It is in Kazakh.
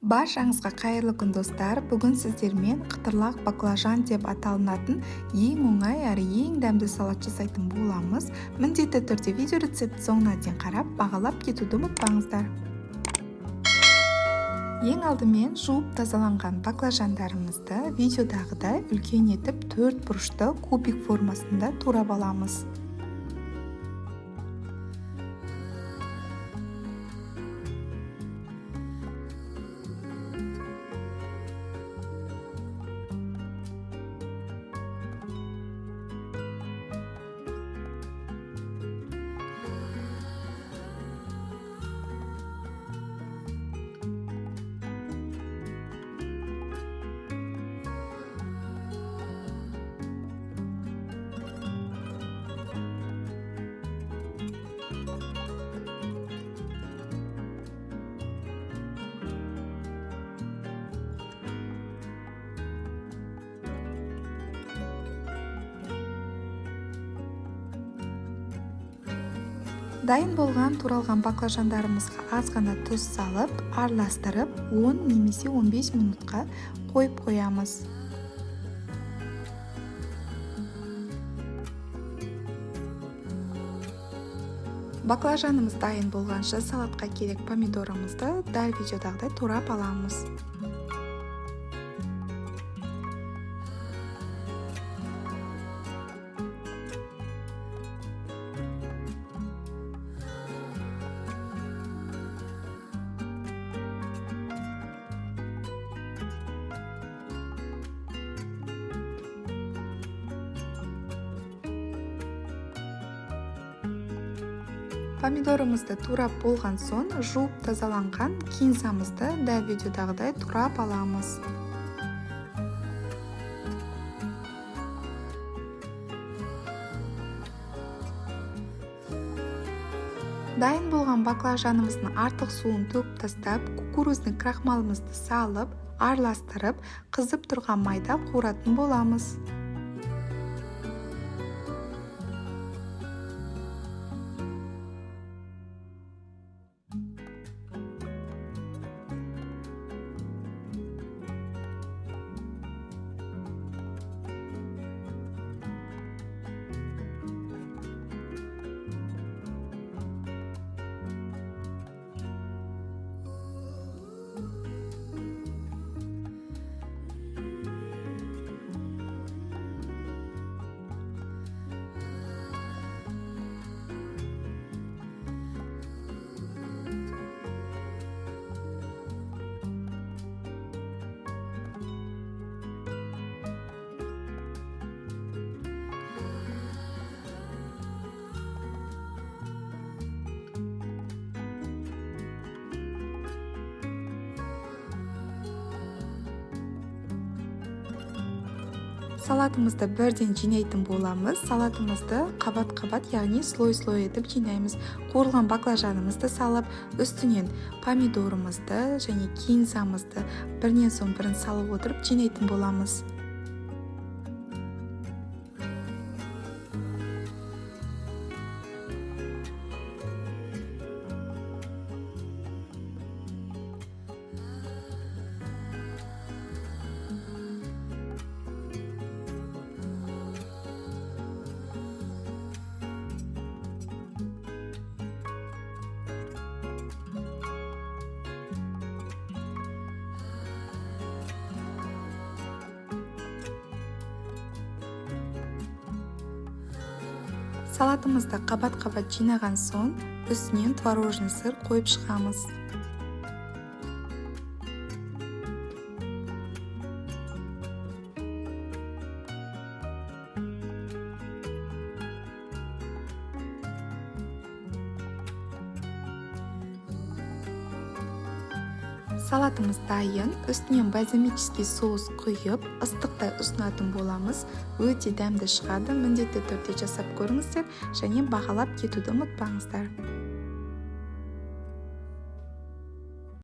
Баршаңызға қайырлы күн, достар! Бүгін сіздермен қытырлақ баклажан деп аталынатын ең оңай әрі ең дәмді салат жасайтын боламыз. Міндетті түрде видео рецепт соңына дейін қарап, бағалап кетуді ұмытпаңыздар. Ең алдымен жуып тазаланған баклажандарымызды видеодағыдай үлкен етіп, төрт бұрышты кубик формасында турап аламыз. Дайын болған туралған баклажандарымызға аз ғана тұз салып, араластырып, 10 немесе 15 минутқа қойып қоямыз. Баклажанымыз дайын болғанша, салатқа керек помидорымызды дәл видеодағыдай турап аламыз. Помидорымызды турап болған соң, жуып тазаланған кинзамызды дәл видеодағыдай турап аламыз. Дайын болған баклажанымыздың артық суын төгіп тастап, кукурузный крахмалымызды салып, араластырып, қызып тұрған майда қуыратын боламыз. Салатымызды бірден жинайтын боламыз. Салатымызды қабат-қабат, яғни слой-слой етіп жинаймыз. Қуырылған баклажанымызды салып, үстінен помидорымызды және кинзамызды бірінен соң бірін салып отырып жинайтын боламыз. Салатымызды қабат-қабат жинаған соң, үстінен творожный сыр қойып шығамыз. Салатымыз дайын. Үстінен бальзамический соус құйып, ыстықтай ұсынатын боламыз. Өте дәмді шығады. Міндетті түрде жасап көріңіздер және бағалап кетуді ұмытпаңыздар.